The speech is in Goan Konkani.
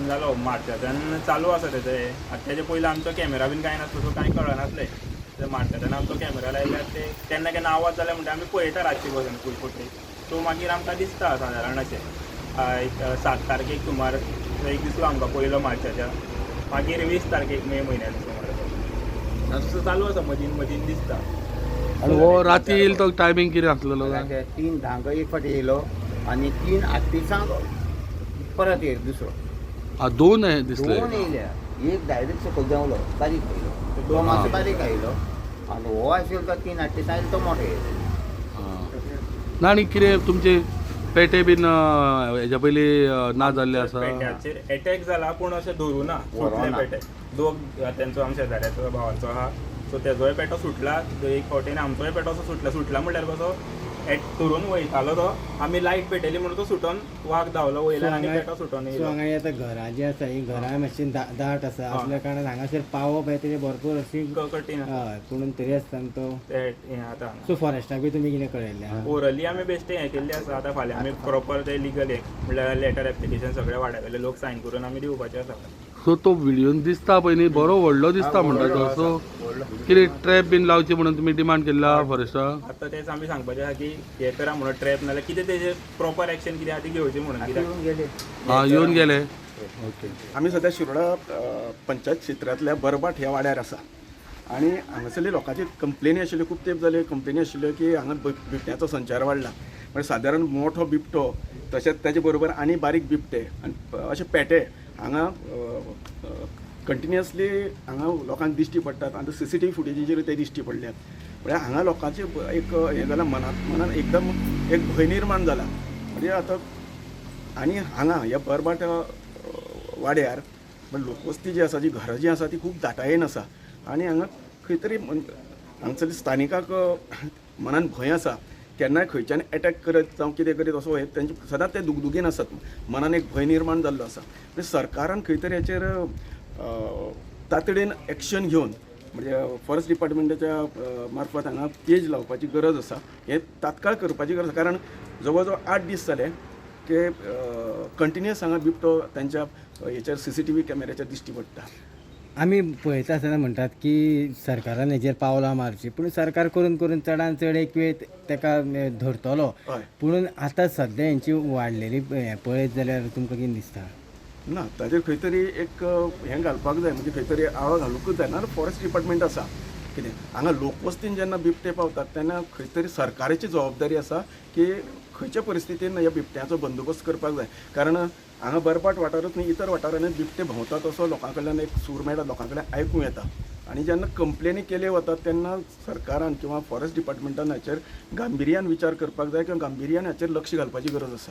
जालो मार्चाच्यान चालू आसा तेजें हें. आतां तेजे पयलीं आमचो कॅमेरा बीन कांय नासलो, सो कांय कळनासलें. ते मार्चाच्यान आमचो कॅमेरा लायल्यार ते केन्ना केन्ना आवाज जाले म्हणटा आमी पळयता रातचे बसून फूल फुटेज. सो मागीर आमकां दिसता सादारण अशें एक 7 तारखेक सुमार एक दिसलो आमकां पयलो मार्चाच्या, मागीर 20 तारखेक मे म्हयन्यान सुमार असो चालू आसा, मदीन मदीन दिसता. आनी हो राती येयल तो टायमींग कितें आसलेलो काय? 3:10 एक फावटी येयलो आनी 3:38 परत येयलो दुसरो. हा, दोन हे दिसले. दोन येयल्या, एक डायरेक्ट सकयल देंवलो, बारीक येयलो, तो मातसो बारीक आयलो आनी हो आशिल्लो तो 3:38 आयलो, तो मोठो येयलो. ना आनी कितें तुमचे पेटे बीन हेज्या पयलीं ना जाल्ले आसा? पेट्याचेर एटॅक जाला पूण अशें धरूं ना, सुटले पेटे दोग. तेंचो आमच्या शेजाऱ्याचो भावाचो आहा, सो तेजोय पेटो सुटला एक फावटी आनी आमचोय पेटो असो सुटला. सुटला म्हणल्यार कसो धरून वयतालो तो, आमी लायट पेटयली म्हणून तो सुटोन वाग धांवलो वयल्यान आनी पेटो सुटोन सो येयलो. हांगा आतां घरां जीं आसा हीं घरां मातशीं दाट आसा असल्या कारणान हांगासर पावप हें तेजें भरपूर अशी कठीण आसा. हय, पूण तरी आसतना तो ते हें आतां हांगा. सो फॉरेस्टाक बी तुमी कितें कळयल्लें आहा? ओरली आमी बेश्टें हें केल्लें आसा. आतां फाल्यां आमी प्रोपर ते लिगल एक म्हणल्यार लेटर एप्लिकेशन सगळें वाड्यावेले लोक सायन करून आमी दिवपाचें आसा. सो तो व्हिडियोन दिसता पळय न्ही, बरो व्हडलो दिसता म्हणटा तो. सो कितें ट्रॅप बीन लावची म्हणून तुमी डिमांड केल्ला फॉरेस्टाक? आतां तेच आमी सांगपाचें आसा की हें करा म्हणून ट्रॅप, नाल्यार कितें तेजें प्रॉपर एक्शन कितें आसा ती घेवची म्हणून कित्याक येवन गेले. हा, येवन गेले. ओके. आमी सद्या शिरोडा पंचायत क्षेत्रांतल्या बरबाट ह्या वाड्यार आसा आनी हांगासरले लोकांची कंप्लेनी आशिल्ल्यो, खूब तेंप जाले कंप्लेनी आशिल्ल्यो की हांगा बिबट्याचो संचार वाडला. म्हणजे सादारण मोठो बिबटो तशेंच ताजे बरोबर आनी बारीक बिबटे आनी अशे पेटे हांगा कंटिन्युअसली हांगा लोकांक दिश्टी पडटात आनी सी सी टी व्ही फुटेजीचेर ते दिश्टी पडल्यात. म्हळ्यार हांगा लोकांचे एक हें जालां, मनांत मनान एकदम एक भंय निर्माण जाला. म्हणजे आतां आनी हांगा ह्या बरबाट वाड्यार लोकवस्ती जी आसा, जी घरां जीं आसा ती खूब दाटायेन आसा आनी हांगा खंय तरी हांगसरले स्थानिकाक मनान भंय आसा, केन्नाय खंयच्यान एटॅक करत जावं कितें करीत असो हे तेंचे सदांच ते दुगदुगीन आसात, मनान एक भंय निर्माण जाल्लो आसा. म्हणजे सरकारान खंय तरी हाचेर तातडीन एक्शन घेवन म्हणजे फॉरेस्ट डिपार्टमेंटाच्या मार्फत हांगा तेज लावपाची गरज आसा, हें तात्काळ करपाची गरज आसा. कारण जवळ जवळ 8 दीस जाले की कंटिन्युअस हांगा बिबटो तांच्या हेचेर सी सी टी व्ही कॅमेऱ्याचेर दिश्टी पडटा. आमी पळयता आसतना म्हणटात की सरकारान हेजेर पावलां मारचीं, पूण सरकार करून करून चडान चड एक वेळ तेका धरतलो. हय. पूण आतां सद्या हेंची वाडलेली हें पळयत जाल्यार तुमकां कितें दिसता? ना, ताजेर खंय तरी एक हें घालपाक जाय, म्हणजे खंय तरी आळो घालुंकूच जाय. ना फॉरेस्ट डिपार्टमेंट आसा कितें हांगा लोकवस्तीन जेन्ना बिबटे पावतात तेन्ना खंय तरी सरकाराची जबाबदारी आसा की खंयच्या परिस्थितीन ह्या बिबट्याचो बंदोबस्त करपाक जाय. कारण हांगा बरपाट वाठारूच न्ही, इतर वाठारांनी बिबटे भोंवतात असो लोकां कडल्यान एक सूर मेळटा, लोकां कडल्यान आयकूंक येता. आनी जेन्ना कंप्लेनी केल्यो वतात तेन्ना सरकारान किंवा फॉरेस्ट डिपार्टमेंटान हाचेर गांभिर्यान विचार करपाक जाय किंवा गांभिर्यान हाचेर लक्ष घालपाची गरज आसा.